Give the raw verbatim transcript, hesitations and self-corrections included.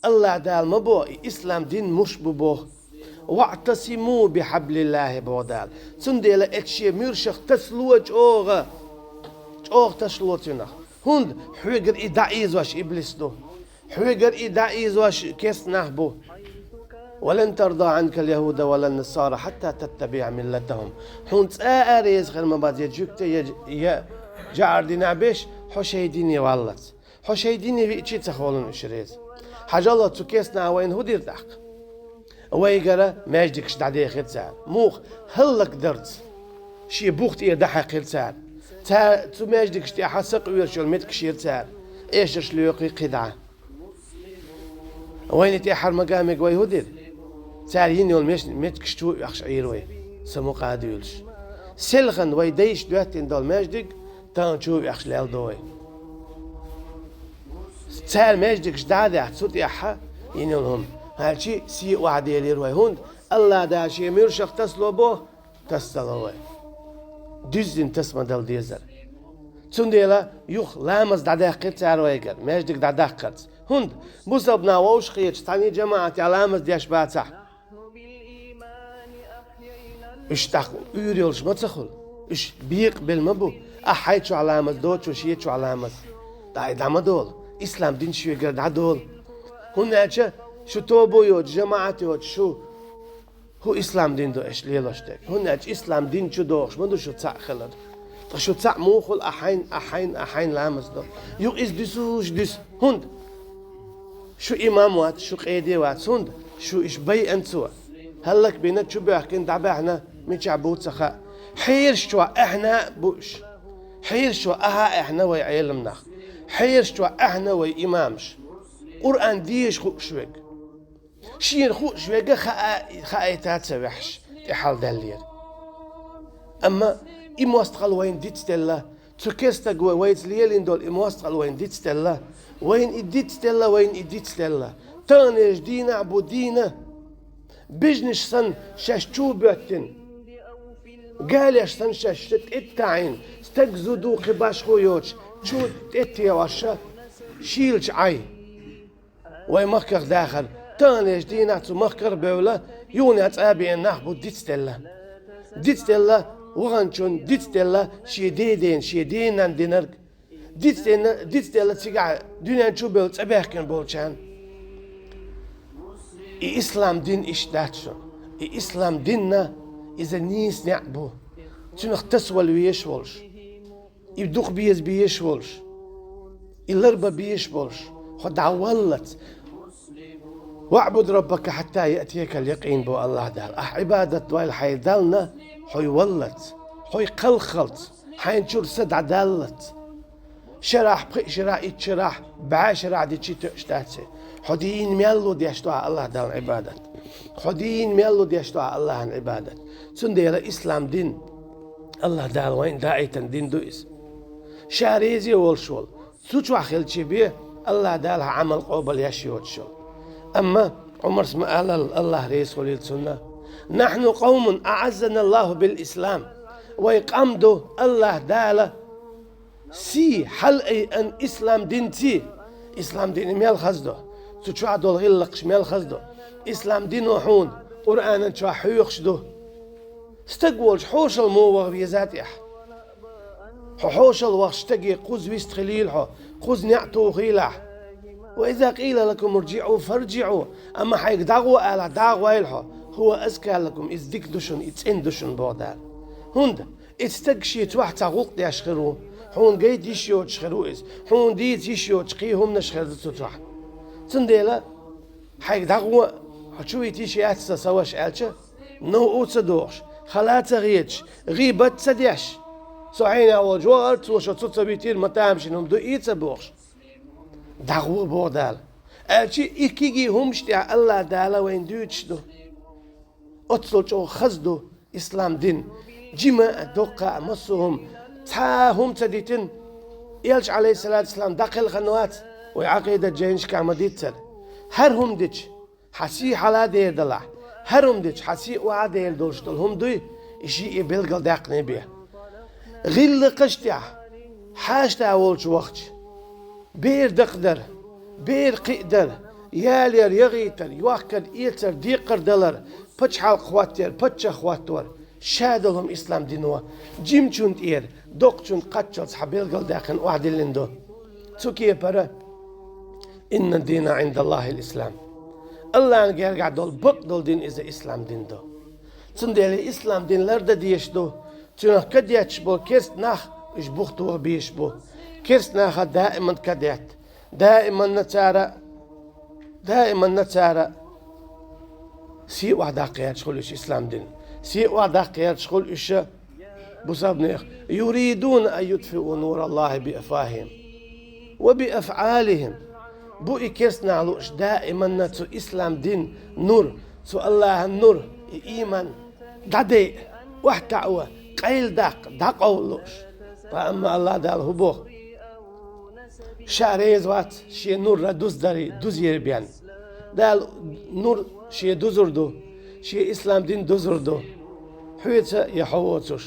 Аллах Дала ма бо, и ислам дин муш бу бо. «ВаӀтасиму бихьаблиллахӀи», бо Дала. Цундела эцу шен муьршах тасало чӀогӀа, чӀогӀа тасало цуьнах. ХӀунда хьоьгара и дӀаийзош иблис ду. Хьоьгара и дӀаийзош керста нах бу. «Ва лан тарда Ӏанка ал-яхӀуда ва лан-насара хьатта таттабиӀа миллатахӀум». Хьуна цкъа а реза хир ма бац я жуьгти, я, я жӀара динехь берш, хьо шайн дине валлалц. Хьо шайн дине виъча а ца хилча уьш реза. Хьажал, цу керста наха вайна хӀун дира тӀаккха? Вайгара маьждигаш дӀадехира цара. Муха? ХӀаллакдарца. Шен бух тӀера дӀахьаькхира цара. Цара цу маьждигаш тӀехь сакъоьруш йолу меттигаш йира цара. Эшарш лоькхий кхидӀа. Вайна тӀаьххьара мага мега вай хӀун дира? Цара йина йолу меш-, меттигаш чу а оьхуш Ӏийра вай, самукъа а дуьйлуш. Селхана вай дайша доьттина долу маьждиг тахана чу а оьхуш лелдо вай. Цара маьждигаш дӀа а даьхна, цу тӀехь йина йолу хӀума. ХӀаьлчи сий охьаделира вай, хӀунда Аллах Дала шен муьршах тасало бо, тасало вай. Дуьззина таса ма дала дезара. Цундела юха ламаз дӀадаьккхира цара вайгара, маьждиг дӀадаккхарца. ХӀунда бусалба нах вовшахкхеташ цхьана жамаӀатехь ламаз деш бацахь, уьш тӀаккха уьйр йолуш ма ца хуьлу. Уьш бекъабелла ма бу. Ахьа хьайн чохь ламаз доцуш, шен чохь ламаз. ДӀа и дӀа ма долу. Ислам дин шуьгара дӀадолу. ХӀунда аьлча шу тоба йоцуш, жамаӀат йоцуш, шу хӀун ислам дин ду аша лелош дерг? ХӀунда аьлча ислам дин чу догӀуш ма ду шу цхьаъ хилар. Ткъа шу цхьаъ муха хуьлу ахьайн, ахьайн, ахьайн ламаз до? Юха иза дуьсуш дуьсу. ХӀунда? Шу имам вац, шу къеди вац, хӀунда? Шу иша байъина цо. ХӀаллакбина, чубоьхкина, дӀабаьхьна, мичахь бу ца хаьа. Хьераш чохь аьхьна а бу уьш. Хьераш чохь ахьа а аьхьна вай Ӏеламнах. Хьераш чохь аьхьна вай имамаш. Къуръан дезаш хууш верг. Шена хууш верг а хаа-, хаийта а ца ваьхьаш, тӀаьхьаладаьллера. Амма и мостагӀалла вайна дицделла, цу керстага вай-, вайца лелийна долу и мостагӀалла вайна дицделла, вайна и дицделла, вайна и дицделла. Таханлерчу дийнахь а бу дийна, бежнаш санна шаьш чу а боьттина, галеш санна шаьш тӀе а таӀийна, стаг, зуда, кхин башхо йоцуш, чу тӀе а теваша, шийлачу Ӏай. Вай махках дахар, таханлерчу дийнахь цу махкара а бевлла, юханехь цӀа а беана нах бу дицделла. Дицделла ваханчунна, дицделла шен дедена, шен денан динарг. Дицденна, дицделла цигахь дуьнен чу а бевлла цӀа баьхкина болчарна. И ислам дин иштта дац шуна. И ислам динна иза нийса неӀ бу. Цуьнах тасавала везаш волуш. И дукха беза безаш волуш, и ларба безаш болуш, хьо дӀаваллалц. «ВаӀбуд раббака хьатта яътиякал якъин», бо Аллах Дала. Ахь Ӏибадат дойла хьайн Дална, хьо валлалц, хьо кхалххалц, хьайна чуьра са дӀадаллалц. Шарахь, пхи шарахь, итт шарахь, бӀе шарахь дичи тоьаш дац хьо. Хьо дийна мел ло деш ду ахь Аллах Дална Ӏибадат. Хьо дийна мел ло деш ду ахь Аллахьан Ӏибадат. Цундела ислам дин Аллах Дала вайна даийтина дин ду иза. Ша реза волуш волу, цу чохь хилчи бен, Аллах Дала хьан Ӏамал къобал еш йоцуш йолу. Амма Ӏумарс ма аллал, Аллах реза хуьлийла цунна: «Нахьну къавмун аӀаззана Аллаху бил ислам». Вай къам ду, Аллах Дала сий хьалаайъина ислам динций. Ислам дин мел хаза ду? Цу чохь долу гӀиллакхаш мел хаза ду? Ислам дино хьуна Къуръанан чохь хьоьхуш ду. Стаг волчу хьошалла муха ваха веза тӀехь? Хьо хьошалла вахча стаге кхуза вист хилийла хьо, кхуза неӀ тухийла ахь. «Ва иза къийла лакум ирджиӀу фарджиӀу», амма хьайга дӀагӀо алахь, дӀагӀойла хьо. «ХӀува азка лакум», иза дика ду шуна, и цӀена ду шуна, боху Дала. ХӀунда? И стаг шен чохь цхьа гӀуллакх деш хир ву, хьуна гайта йиш йоцуш хир ву иза, хьуна дийца йиш йоцуш кхин хӀуманаш хир ду цу чохь. Цундела хьайга дӀагӀо а, хьо чу вита йиш яц сан, сан ваша аьлча, новкъа а ца дохуш, хала а ца хеташ, гӀийбат а ца деш, со хьенех волчу вахара, цо шо цу ца витийра, ма тамашийна хӀума ду и а ца бохуш, дӀагӀо, боху Дала. Аьлча и кегий хӀуманаш тӀехь Аллах Дала вайна дуьйцуш ду. Оццул чӀогӀа хаза ду ислам дин. Жима а, доккха а, массо а хӀума. Цхьа а хӀума ца дитина, Элча, Ӏалайхиссалату вассалам, дӀакхелхина вац, вай Ӏакъидат жайнашкахь ма-дийццара. ХӀара хӀума дича, хьан сий хьала а дер далахь, хӀара хӀума дича, хьан сий охьа а дер долуш долу хӀума дуй, и шиъ и билгалдаьккхина бен. ГӀиллакхаш тӀехь, хьаштахь волчу вахча, бер дакхадар, бер кхиадар, ялар, ягӀийтар, йохкар, эцар, декхар далар, пачхьалкх хӀоттаяр, паччахь хӀоттавар, ша долу хӀума ислам дино, жимачунна тӀера, доккхачунна кхаччалц хьабелгалдаьккхина охьадиллина ду. Цу кепара: «Инна дина Ӏиндаллахил ислам». Аллахьан гергахь долу бакъ долу дин иза ислам дин ду. Цундела ислам дин лардан дезаш ду. Цунах кадетташ болу керста нах, уьш бух тоха безаш бу. Керста наха даиман кадетта. Даиманна цара, даиманна цара сий охьадаккха гӀерташ хуьлу уьш ислам дин. Сий охьадаккха гӀерташ хуьлу уьш бусалбанех. «Юридуна ан ютфиу нураллахи би афвахихим ва би афӀалихим». Бу и керста нах лууш даиманна цу ислам дин нур, цу Аллахьан нур, и ийман дӀадайа, охьатаӀо, къайладаккха, дӀакъовла лууш. Ткъа амма Аллахь Дала хӀун боху? Ша реза вац шен нурра дуздари-, дузъяр бен. Дала нур шен дузур ду, шен ислам дин дузур ду. Хьоьца я хьо воцуш.